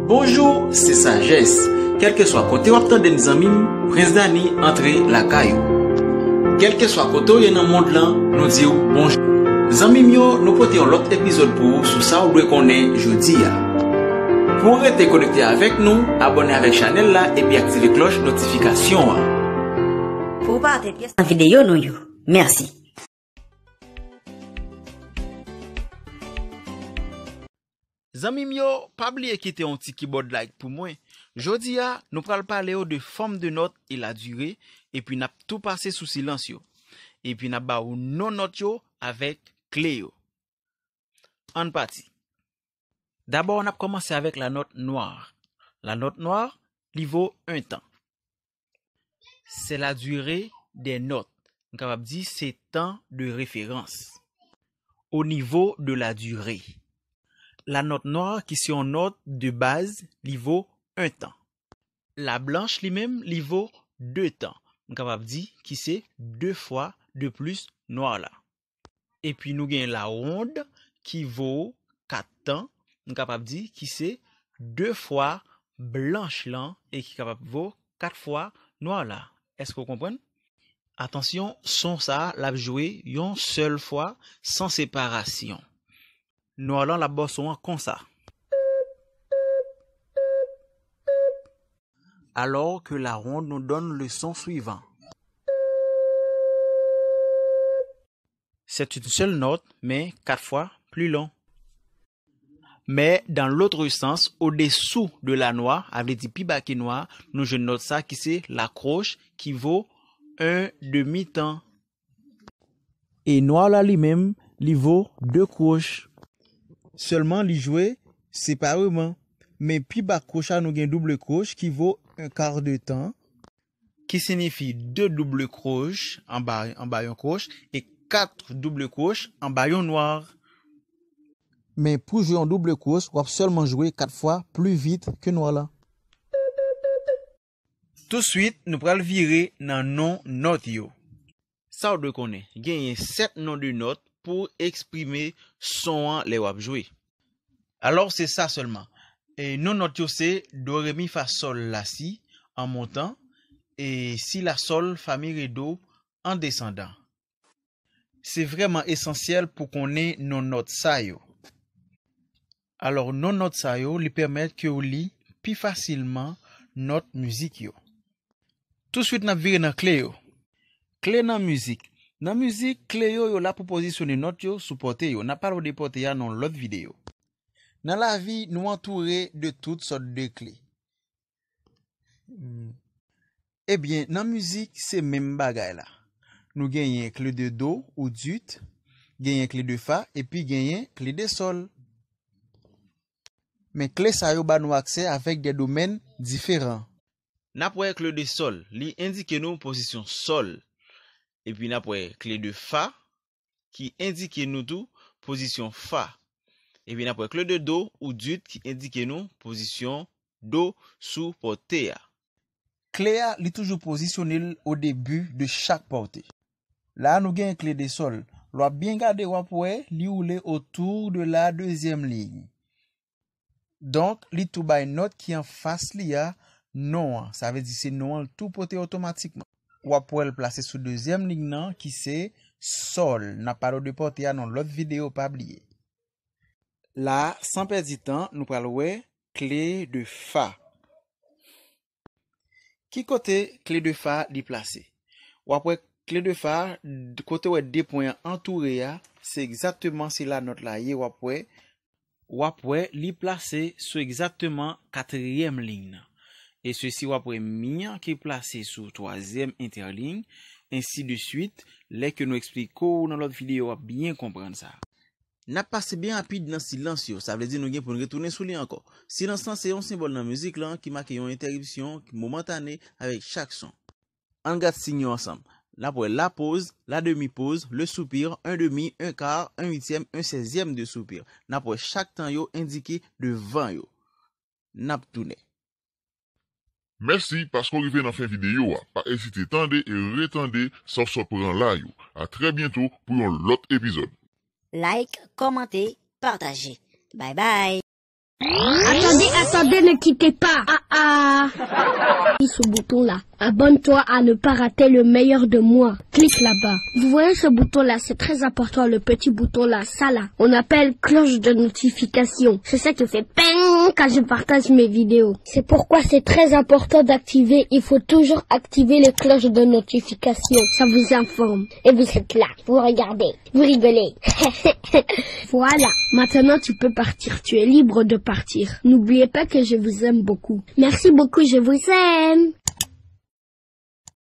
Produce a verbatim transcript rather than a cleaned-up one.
Bonjou, se Sajès. Kèlkeswa kote w ap tande m, zanmi m, Prens Dani antre lakay ou. Kèlkeswa kote w ye nan mond lan, nou di w bonjou. Zanmi m yo, nou pote yon lòt epizòd pou ou sou sa w dwe konnen jodi a. Pou w rete konekte avèk nou, abòne avèk chanèl la epi aktive klòch notifikasyon an. Pou w pa rate pyès nan videyo nou yo. Mèsi. Zanmi m yo, pa bliye kite yon ti kibòd like pou mwen. Jodi a, nou pral pale w de fòm de nòt e la dire, epi n ap tou pase sou silans yo. Epi n ap ba ou non nòt yo avèk kle yo. Ann pati. Dabò, n ap kòmanse avèk la nòt nwa. La nòt nwa, li vo en tan. C'est la durée des notes. Nou kapab di se tan de referans. Au niveau de la durée. La nòt nwa ki se yon nòt de baz, li vo en tan. La blanch li menm, li vo de tan. Nou kapab di ki se de fwa de plis nwa la. Epi nou gen la wonn ki vo kat tan, nou kapab di ki se de fwa blanch lan e ki kapab vo kat fwa nwa la. Èske w konprann? Atansyon, son sa a, l ap jwe yon sèl fwa, san separasyon. Nwa lan, l ap ba w son an konsa. Alors que la ronde nous donne le son suivant. C'est une seule note, mais quatre fois plus long. Mais dans l'autre sens, au-dessous de la noix, a vle di pi ba ke nwa, nou jwenn nòt sa ki se la cloche ki vo un demi-temps. E nwa la li menm, li vo de cloche. Sèlman li jwe separeman. Men pi ba cloche a, nou gen double cloche ki vo un quart de temps. Ki siyifi de double cloche anba, anba yon cloche e kat double cloche anba yon nwa. Men pou jwe yon double cloche, w ap sèlman jwe kat fwa pli vit ke nwa la. Touswit, nou pral vire nan non nòt yo. Sa w dwe konnen, genyen sèt non de nòt pou eksprime son an lè w ap jwe. Alò, se sa sèlman. E non nòt yo se do, re, mi, fa, sòl, la, si, an montan, e si, la, sòl, fa, mi, re, do, an desandan. Se vrèman esansyèl pou konnen non nòt sa yo. Alò, non nòt sa yo, li pèmèt ke w li pi fasilman nòt mizik yo. Touswit, n ap vire nan kle yo. Kle nan mizik. Nan mizik, kle yo, yo la pou pozisyone nòt yo sou pòte yo. N ap pale w de pòte a nan yon lòt videyo. Nan lavi, nou antoure de tout sòt de kle. Hmm. Ebyen, nan mizik, se menm bagay la. Nou genyen kle de do ou dit, genyen kle de fa, epi genyen kle de sòl. Men kle sa yo ba nou aksè avèk de domèn diferan. N ap wè kle de sòl, li endike nou pozisyon sòl. Epi n ap wè kle de fa, ki endike nou tou pozisyon fa. Epi n ap wè kle de do ou dit ki endike nou pozisyon do sou pòte a. Kle a, li toujou pozisyone l o debi de chak pòte. La a, nou gen kle de sòl. Lè w ap byen gade, w ap wè li woule otou de la dezyèm liy. Donk, li tou bay nòt ki anfas li a non an. Sa vle di se non an l tou pote otomatikman. W ap wè l plase sou dezyèm liy nan ki se sòl. N ap pale w de pòte a nan lòt videyo, pa bliye. La, san pèdi tan, nou pral wè kle de fa. Ki kote kle de fa li plase? W ap wè kle de fa, d-, kote w wè de pwen an antoure a, se egzakteman se la nòt la ye, w ap wè, w ap wè li plase sou egzakteman katriyèm liy nan. E sesi w ap wè mi an ki plase sou twazyèm entèliy, ensi de swit, lè ke nou eksplike w nan lòt videyo, w ap byen konprann sa. N ap pase byen rapid nan silans yo, sa vle di nou gen pou n retounen sou li ankò. Silans lan se yon senbòl nan mizik lan ki make yon entèripsyon momantane avèk chak son. Ann gad siy yo ansanm. N ap wè la pause, la demi-pause, le soupir, un demi, un quart, un huitième, un seizième de soupir. N ap wè chak tan yo endike devan yo. N ap tounen. Mèsi paske w rive nan fen videyo a. Pa ezite tande e retande sa w sot pran la yo. A trè byento pou yon lòt epizòd. Like, kòmante, pataje. Bye bye. Atande a Attendez, ne quittez pas. Ah ah. Clique sur ce bouton-là. Abonne-toi à ne pas rater le meilleur de moi. Clique là-bas. Vous voyez ce bouton-là, c'est très important, le petit bouton-là, ça là. On appelle cloche de notification. C'est ça qui fait ping quand je partage mes vidéos. C'est pourquoi c'est très important d'activer. Il faut toujours activer les cloches de notification. Ça vous informe. Et vous êtes là. Vous regardez. Vous rigolez. Voilà. Maintenant, tu peux partir. Tu es libre de partir. N'oubliez pas que je vous aime beaucoup. Merci beaucoup, je vous aime.